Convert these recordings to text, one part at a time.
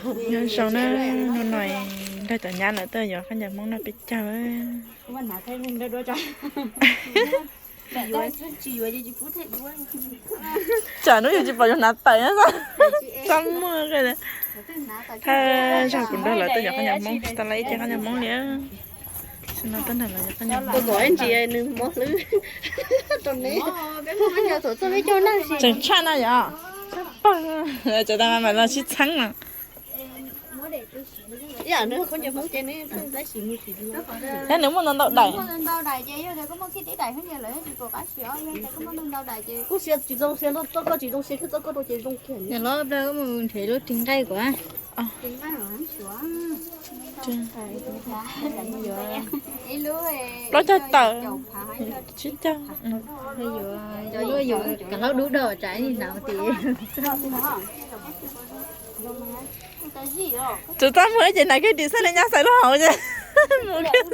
Nyob zoo na, hnub no nrog cov nyab lawv tuaj yuav khaub ncaws Hmoob noj peb caug. Tsam hnub yus tsis pom yus hnav tawm na. Txaj muag. Thawj zaug kuv nrog lawv tuaj yuav khaub ncaws Hmoob, tsis tau laib ib ce khaub ncaws Hmoob li. Tam no tuaj nrog lawv yuav khaub ncaws Hmoob. Tseem tshaj no yom. Cov tas mas mam los sib txheeb no. Yog nws muaj ntau ntau daim. Kuv siav tsis zoo, siav txoj koj tsis zoo, siav kiag txoj koj rau ces zoo kiag. Nws los plaws mus nrhiav lub ris nqaij kuv. Plaub caug tawm, tsib caug. Yuav, yuav, yuav kav hlaub dub do tsam ib hnav tias. Tsuas txaj muag ces hnav kiag ris xab li nyab xaiv lub hauv ces mus kiag.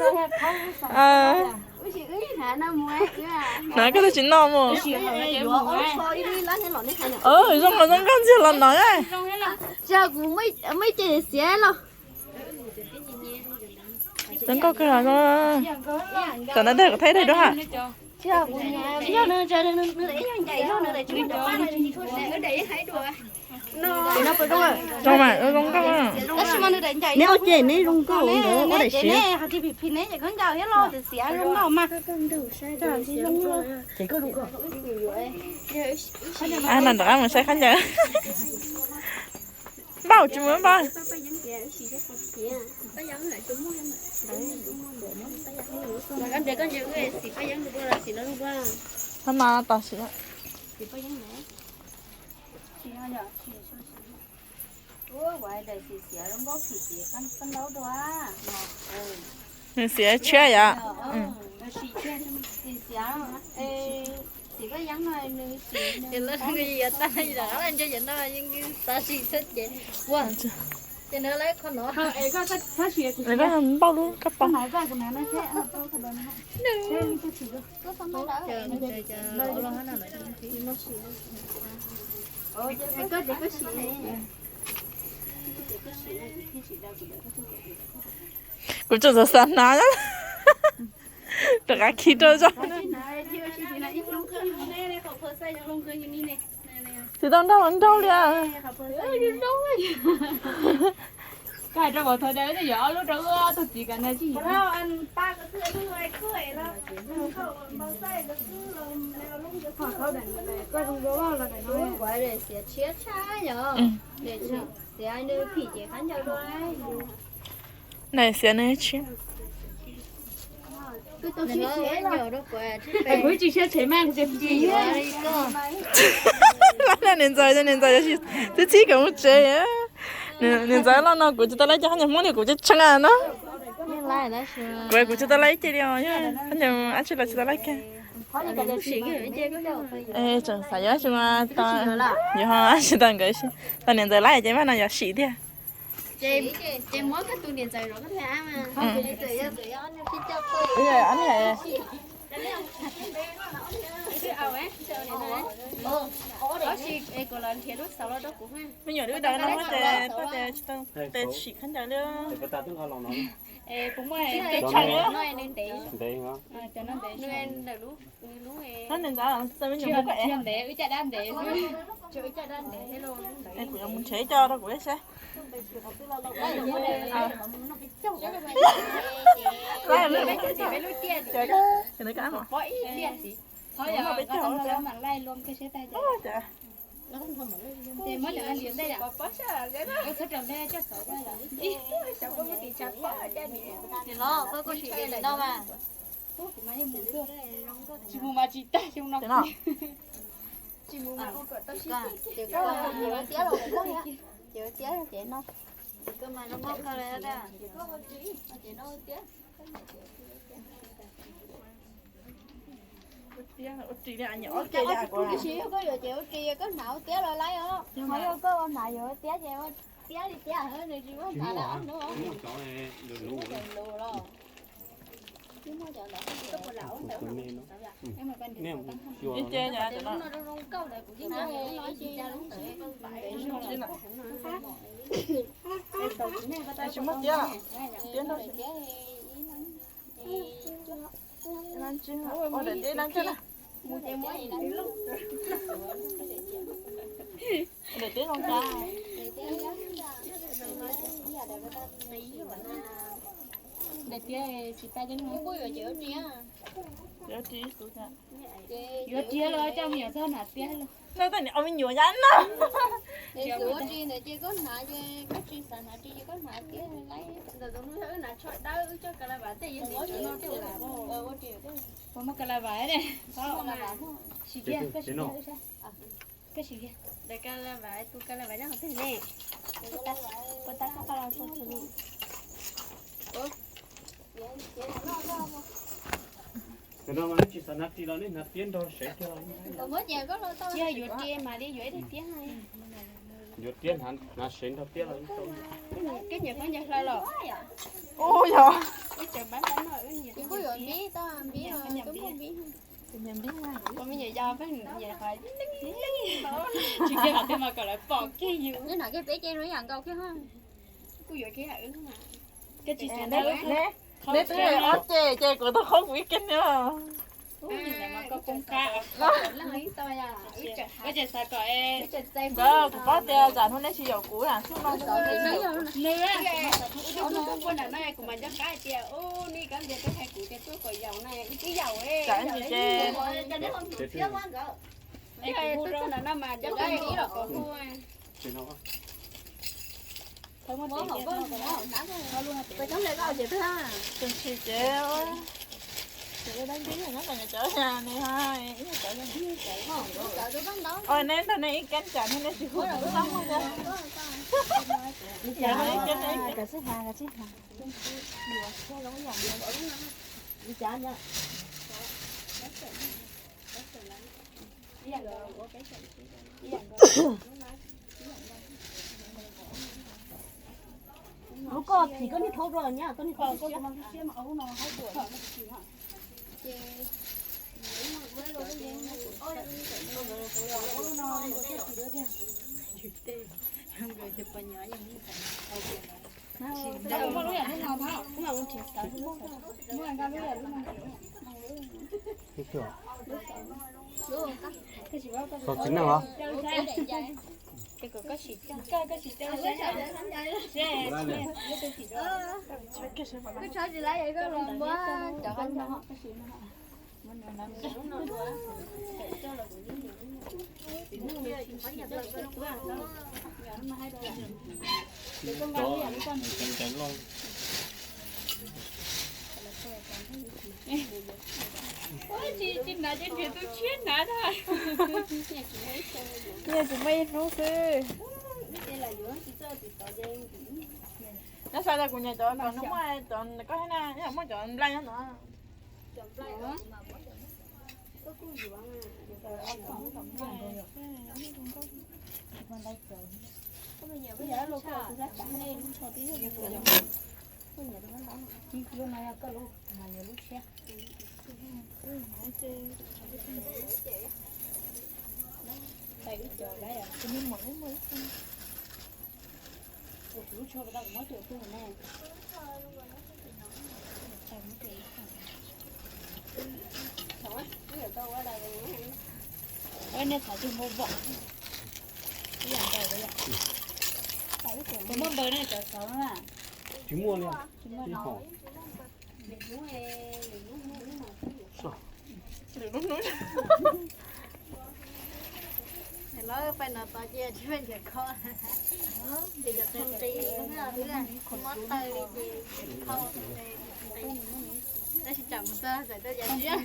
Hnav koj tsis noj mus. Zoo los zoo nkauj ntxiag los no. Zoo nkauj kawg los. Tam no dag kuv thaij dag dua ha. Zoo mas zoo nkauj. Neb ua ces neb zoo nkauj ua daim siav. Nram qab mus saib khaub ncaws. Npauj tsis mus npauj. Qhov no tos siav. Nws siav tshiab yom. Npauj lub kab pov. Kuv tseem xav xav hnav rov qab khi rau zog. Tsis tau nrauj los nrauj li. Daim siav nws tshiab. Kuv tsis siab tshev mas kuv tsis yuav. Niam ntxawm, niam ntxawm txib txib kom mus tsev. Niam ntxawm los no kuv tsis tau laib cov khaub ncaws Hmoob li, kuv tseem tsheej no. Kuv kuv tsis tau laib ib ce li os, khaub ncaws ab tsi los tsis tau laib kiag. Tseem xav yuav tsis mas tau, yuav ho tsis tau nkawd, tau niam ntxawm laib ces mas no yuav sim tiag. Me nyuam wb daws no ces tau tes sim khaub ncaws li. Kuv muaj tes tshee li. Ntev. Ntev. Ntev. Ntev. Ntev. Ntev. Kuv yuav mus nrhiav ib co rau kuv saib. Tsis mus mas tsis tag xyoo no. Ces tiab ces no. Ua ris li. Koj yuav ces ua ris, koj hnav ua tiab los laib os. Ho yog koj ua hnav yuav ua tiab ces ua tiab li tiab, nws tsis muaj hnav lawm ob hnub. Ib ce. Tsis muaj tiab, tiab no. Daim tiab no ntsia na. Daim tiab zoo cas? Daim tiab tsis tas, yuav ris los coj me nyuam txog hnav tiab los. No tab nim ua me nyuam yam no. Ua ris ntawd ces koj hnav ces koj tsis xav hnav ris ces koj hnav tiab laib. Ntawm tus hnub wb hnav tsho dawb, wb coj ka la vas tej yeej ua ris. Puas muaj ka la vas ne? Sim kiag, koj sim kiag, koj sim kiag. Daim ka la vas, tus ka la vas nyob qhov twg ne? Puas tau koj qhov los tso. Tsis xav hnav ris los nej hnav tiab nrog sev kiag los. Yog yuav ris mas li yuav ib daim tiab. Yuav tiab hnav sev nrog tiab los. Koj nyiam koj nyiam hlaws los? Ub yog. Ib tseem pab pab no, kuj yuav npib tau npib, kuj npib. Kuv me nyuam yau peb nyiam qhov tsis kiag qhov twg mas kom lawv pom kiag yus. Neb hnav kiag peb ce zoo ib yam nkaus kiag. Kuj yuav kiag yam wb. Koj tsis xav neb, neb twb ob ce ces kuv tau qhov kuv ib ke nyob. Koj tsis xav kom, kuv paub tias tsam hnub neb tsis yaum kuv na xub no. Nws, kuv mas nco qab tias, u, nej kab ntias peb hais kuv tias tuaj kom yaum na, wb twb yaum. Tsam ntsis ces tuaj no mas nco qab los kom hu. Tseem tsis ces, ces dab npib no cov nws, neb nrog nej ib kab tsam no nej tsis hu kuv tub tau mus. Lub koj phim koj niag thaub rau nyab koj niag thaub siab. Txog txiv neej los? Tsis hnav ces nrhiav tus tshiab hnav na. Kuv yeej tsis muaj ib hnub xwb. Nyob xav tias kuv nyiam cov kom nws muaj cov koj thiab na, muaj cov nplaig nyob ntawd. Nej thov tus muaj npaws, tus muaj npaws nej cov xauv na. Tsis muaj li. Lawv pais no tod ces tsis pheej nrhiav kho, ces cov qis nqis, mob taw li ces khau, tab sis tsam mus txog txawm tuaj cas siab.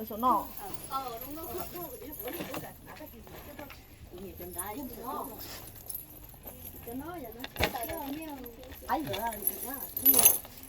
Saum no.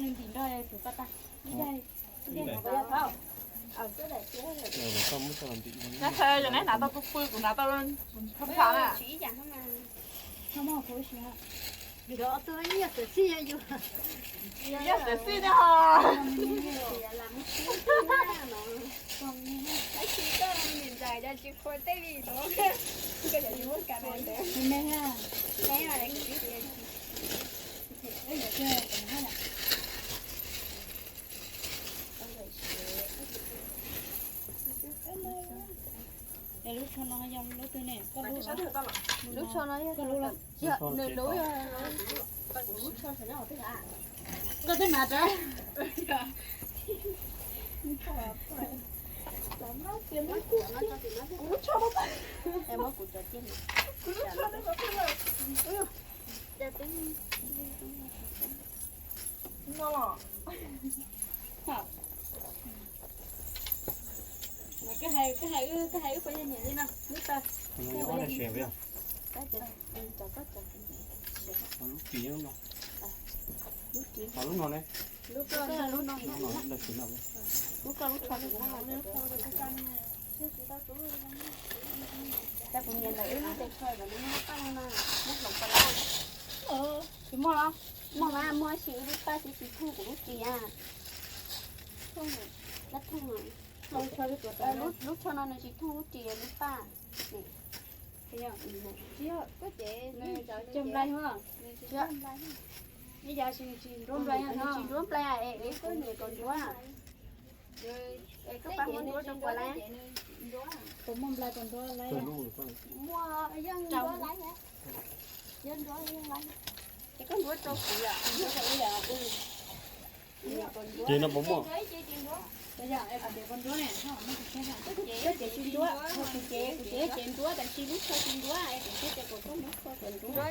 nws ntim nrog tus paj tag. Ib daim, ib daim. Nab thawj, yog neb hnav tau pw pw, kuv hnav tau pha pha na. Yog xwm txij ne ho. Es lub tsho no yog lub twg ne? Koj lub, lub tsho no yog, koj lub los? Nws lub, koj twb hnav rawv. Kuv lub tsho no, kuv lub tsho no, no los. Koj hais, koj hais wb, koj hais wb puas yog niam li no, lub taw. Lub ris no, lub no ne, lub koj lub tsho. Cas kuv niam ntawm wb lub tes tsho los nws muaj paj no na, muab hloov pas lab. Tsis muaj los? Muaj mas, muaj sis wb lub paj tsis, tsis thooj kuv lub ris a. Lub tsho no nws tsis thooj lub ris lub paj. Cog nplai ho. Ib yam tsis nruab nplai, nws tsis nruab nplai es wb koj niam kom nruab. Es koj pab muab nruab rau kuv lawm. Puas muaj nplai kom nruab lawm? Muaj, yeej nruab lawm. Yeej nruab, yeej lawm. Es koj nruab rau kuv yom, nruab rau wb yom. Ces no puas muaj? Koj cev tsis nruab, kuv cev, kuv cev tsis nruab, tab sis lub tsho tsis nruab es kuv thiaj tias kom koj muab tsho kom nruab.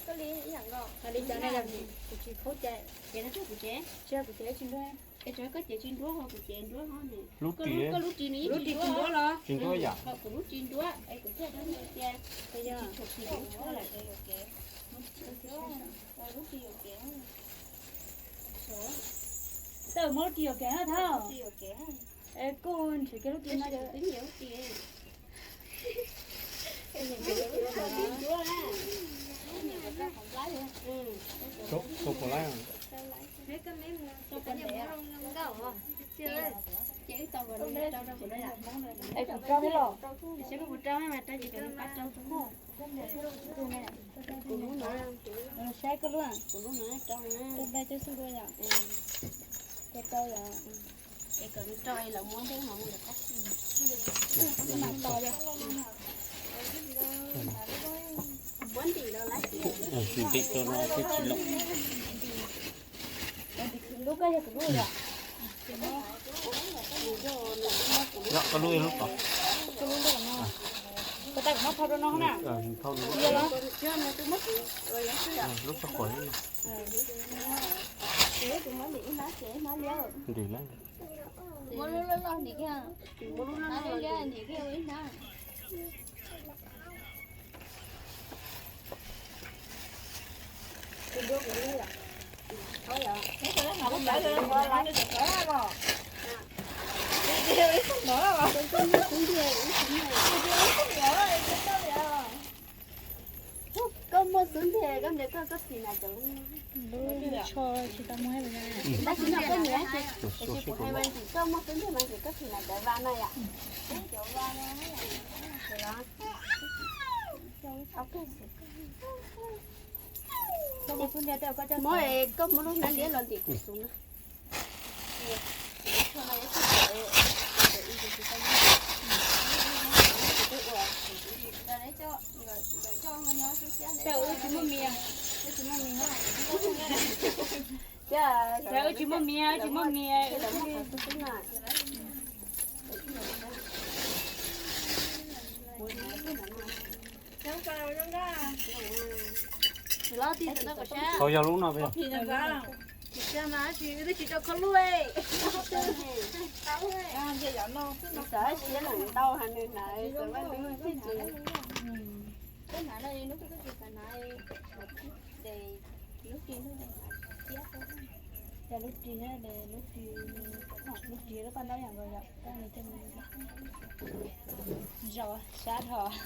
Hais li cas no yog kuv tsis khaub cai, ces no kuv cev, tsis yog kuv cev tsis nruab. Es tsuas koj cev tsis nruab ho kuv cev nruab ho ne. Koj lub ris nws yeej tsis nruab los? Tsis nruab yom. Ho kuv lub tsis nruab es kuv thiaj tias tsis tshuav tsis lub tsho lawm. Lub ris yuam kev. Tawm muab lub ris yuam kev na thab. Es kuj nrhiav kiag lub ris no. Es kuv rau thiab los? Kuv lub no, saib koj lub, kuv lub no rau na, rau npab coj xub dua yom. Koj rau yom. Es kom nws rau es lawv muab ntev hov mus lawm. Muab ntim los lab ntim rau no twb tsis lom. Lub koj yog kuv lub yom. Yog koj lub, lub ko. Koj lub lub no. Koj tau kuv muab phau rau no na. Phau no. Lub txog quav. Ntim na. Muab lub loj loj ntim kiag. Muab lub loj loj ntim kiag ua ib hnab. Koj muaj xub ntiag koj ntiag koj, koj phim na cov. Lub tsho tsis tau muaj. Tab sis no koj nyiam ces, es kuv hais mas ces koj muaj xub ntiag mas ces koj phim na cov va no yom. Cov va no. Muab, koj muab lub hnab liab los ntim kuv xub na. Wb tsis muaj mis, wb tsis muaj mis. Tsis yog lub no. Tsis mas, wb twb tsis rau koj lub. Xav siab lawm ntau hais nws hnav, xav vaj lub thiab ces. Cas lub ris, lub ris, lub ris lub paj ntaub yam nkaus yom, tab nws coj zos sab dhos.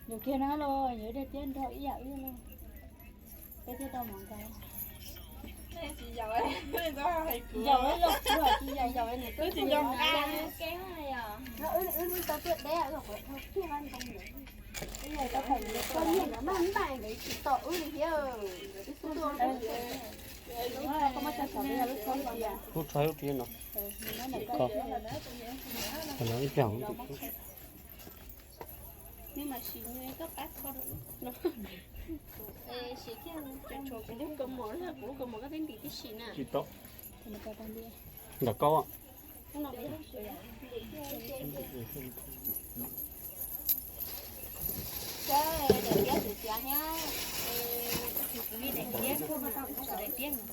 Yuav kiag no los yuav dej tiab nrog ib yam wb los. Peb thiaj tau mov nkaus. Yaum ib los kuv hais tsis yaum, yaum nws twb tsis yaum. Wb tau tuaj deb los kuv thau kiag vaj ntoo lawm. Koj niag no maj maj nkawd tsis tom wb li thiab. Lub tsho lub ris no. Ib pliag. Nws mas sim nws koj pab kho rau lub no. Kuv lub kaus mom, kuv lub kaus mom koj peb ntim tib si na. Tsis tau. Ntawm koj. Daim tiab txiav txiav thiab. Kuv li daim tiab, koj tau kuv daim tiab no.